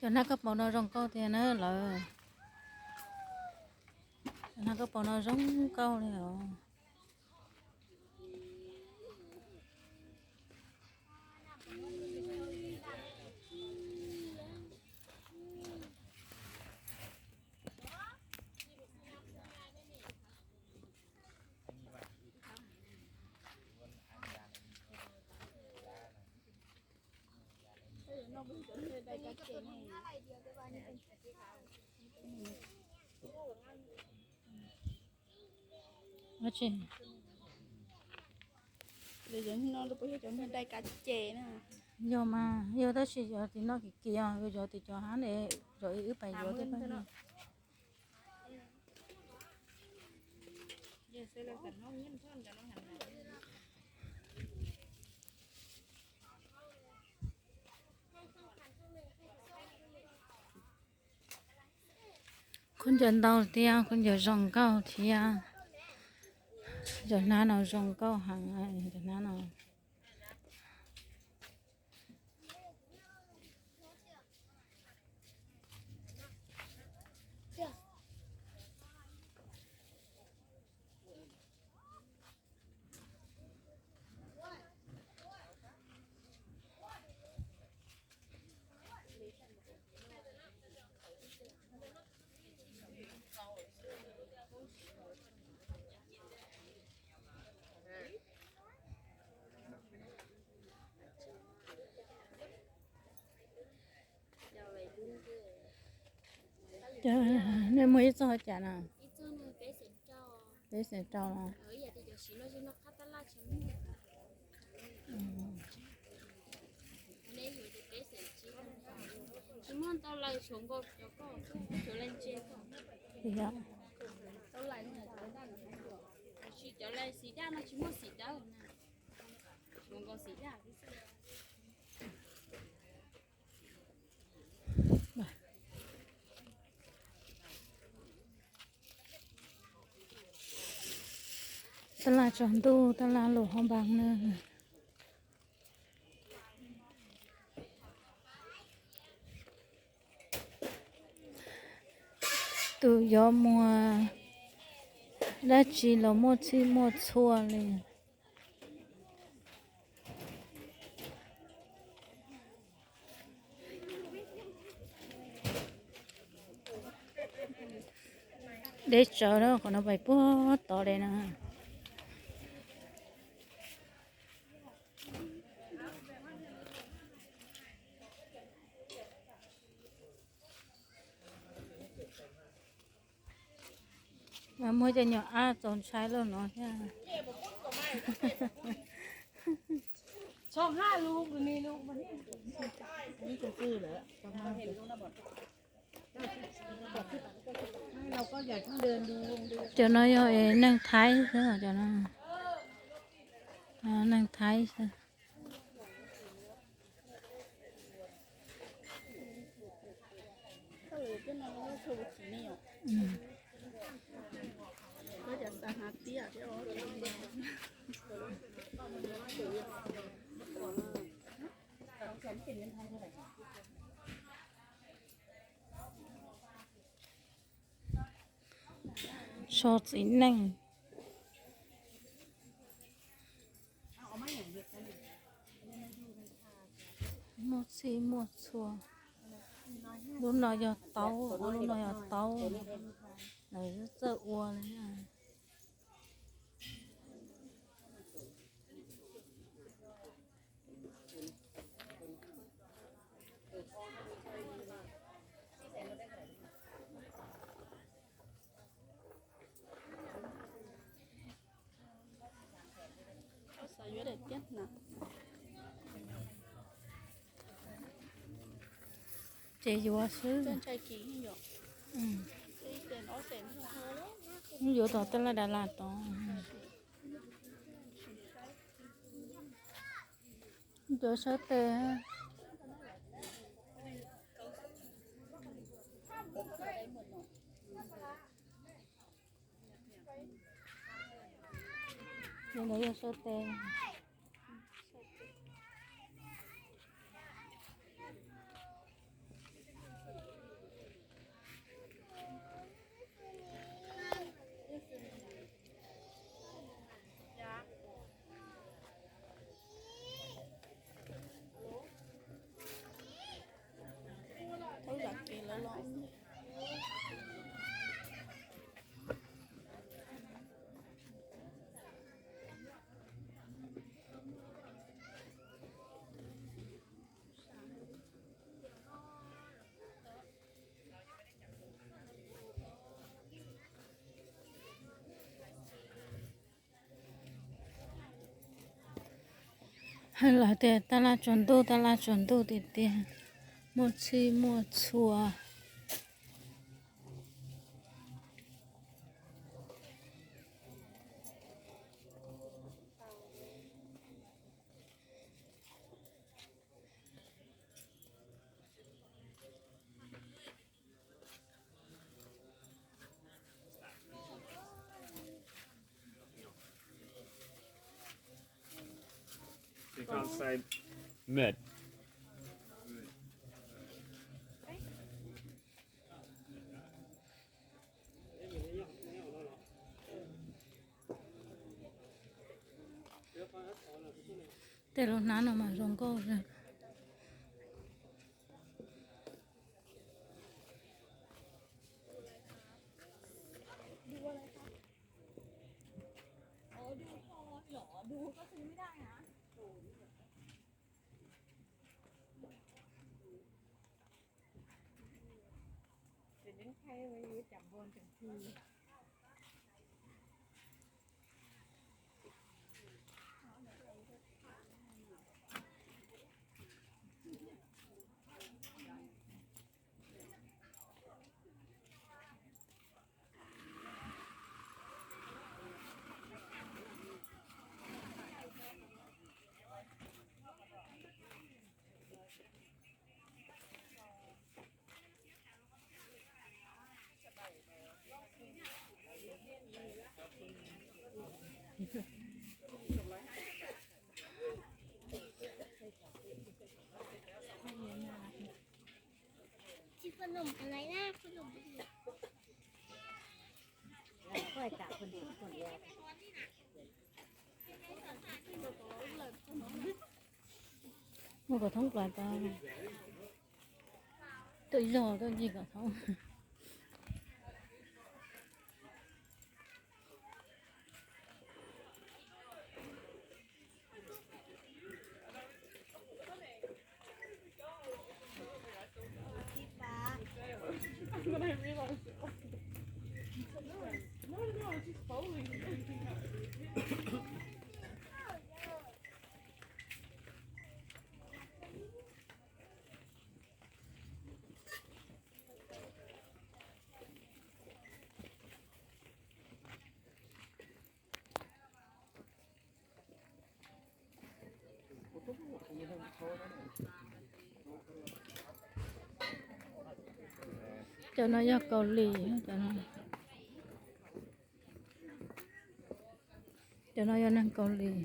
Cov hnab koj pauv no zoo nkauj tiag na lawm. Cov hnab koj pauv no zoo nkauj li os. Yog mas, yog tab sis yog tim no kim kim os, yog tim cov hab ne, yog wb pais yuav thiab pab. Khaub ncaws ntau thiab, khaub ncaws zoo nkauj thiab. Cov hnab no zoo nkauj heev, cov hnab no. Nej muag ib txoj hauv cas na? Peb xeem rau los? Tsis muaj ntau lawm, tshuav nkaus cov koj, tshuav lawm ntse koj. Tsis cov lawm xim daj no tsis muaj xim dawb na. Tshuav nkaus xim daj. Tab laj tsaus ntuj, tab laj lus hauv npas na. Tus yuav muag dab tsi los muaj txhij muaj txhua li. Deb tsawv na, qhov no pais puag tod li na. Mas muaj cov nyuam ab txaus ntshai loj no thiab. Cov no yog neeg Thaib xwb, cov no neeg Thaib xwb. Tsho txiv neej. Muaj txhij muaj txhua. Lub no yog taub, lub no yog taub. Lawv txawj ua li. Ces yuav xwb. Yuav tom tej laj da las tod. Cov sawb tes. Cov ntawd yog sawb tes. Hais lawv tias tab laj tsaus ntuj, tab laj tsaus ntuj tiag tiag, muaj txhij muaj txhua. Mệt. Tej lub hnab no mas zoo nkauj. Muaj kaus thoob plaws tau. Tuaj zog tuaj ncig kaus thoob. Cov no yog Kaus Lim, cov no yog neeg Kaus Lim.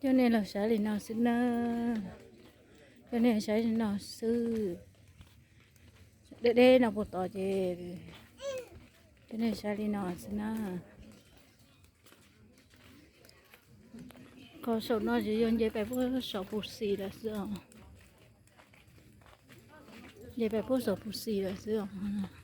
Coj nej los saib li no xwb na. Coj nej saib li no xwb. Deb deb no puas tod ces coj nej saib li no xwb na. Qhov saum no ces yog nce pais puag saum Pus Xis lawm xwb os. Nce pais puag saum Pus Xis lawm xwb os.